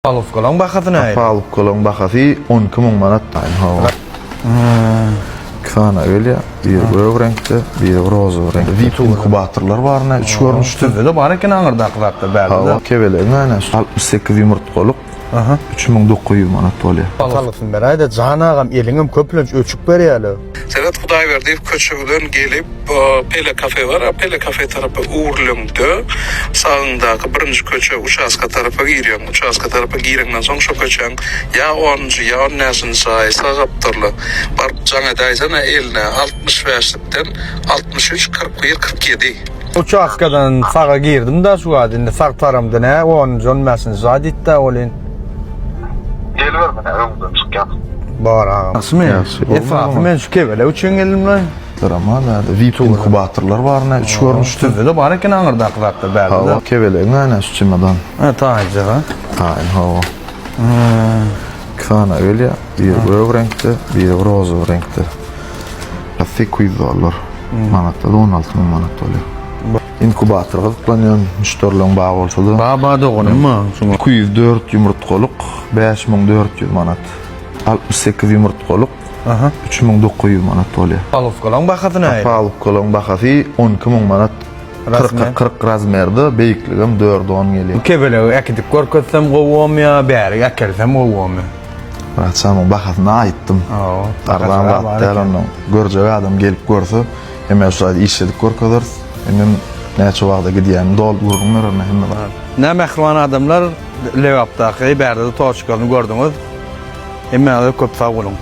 Palowkalaň bahasy nähili? Palowkalaň bahasy 12 müň manat. Hawa. Iki sany gelýär. Biri gök reňkde, biri rozowy reňkde. VIP inkubatorlar bar ine, üç görnüşde. Sizde-de bar eken aňyrdaky zatlar bärde-de. Hawa, kebelegiň ine, 68 ýumurtgalyk 3900 manat bolýar. Salgysyny beräýdä jan agam eliňem köplenç öçük berýäle. Seret Hudaýberdiýew köçeden gelip Pele kafe bar, Pele kafe tarapa öwrüleňde sagyňdaky birinji köçe uçastka tarapa girýäň. Uçastka tarapa gireňden soň şo köçäň ýa onunjy ýa on bäşinji jaýy sag gapdally. Baryp jaň edäýsene eline 65 likden 63 41 47. Uçastkadan saga girdim-da şu wagt indi sag taramda nä onunjy on bäşinji jaý diýdi-dä welin. Geliber menä öňüňden çykýan. Bar agam. Ýagşymy? Ýagşy. Esasy men şu kebelek üçin geldim-le. Dramada bärde VIP inkubatorlar bar ine üç görnüşde. Sizde-de bar eken aňyrdaky zatlar bärde-de. Hawa, kebelegiň ine şu çemodan. Ha, taýynjak ha. Taýyn, hawa. Iki sany gelýär. Biri gök reňkde, biri rozowy reňkde. 800 dollar. Manatda da 16 müň manat bolýar. Inkubator gyzyklanýan müşderileriň bar bolsa-da. Baba doganym ma şuňa. 204 ýumurtgalyk 5400 manat. 68 ýumurtgalyk 3900 manat bolýar. Palowkalaň bahasy nähili? Palowkalaň bahasy 12 müň manat. 40 40 razmerde, beýikligem 4-10 gelýär. Kebelegi äkidip görkezsem gowumy ýa bärik äkelsem gowumy? Raçamyň bahasyny aýtdym. Arzan zat däl ondan. Görjek adam gelip görse, hemem şu zady işledip görkezeris. Hemem näçe wagta gidýänini doly gürrüň bererin hemme zat. Ine mähriban adamlar Lebapdaky bärde-de toçkasyny gördüňiz. Hemmäňize köp sag boluň.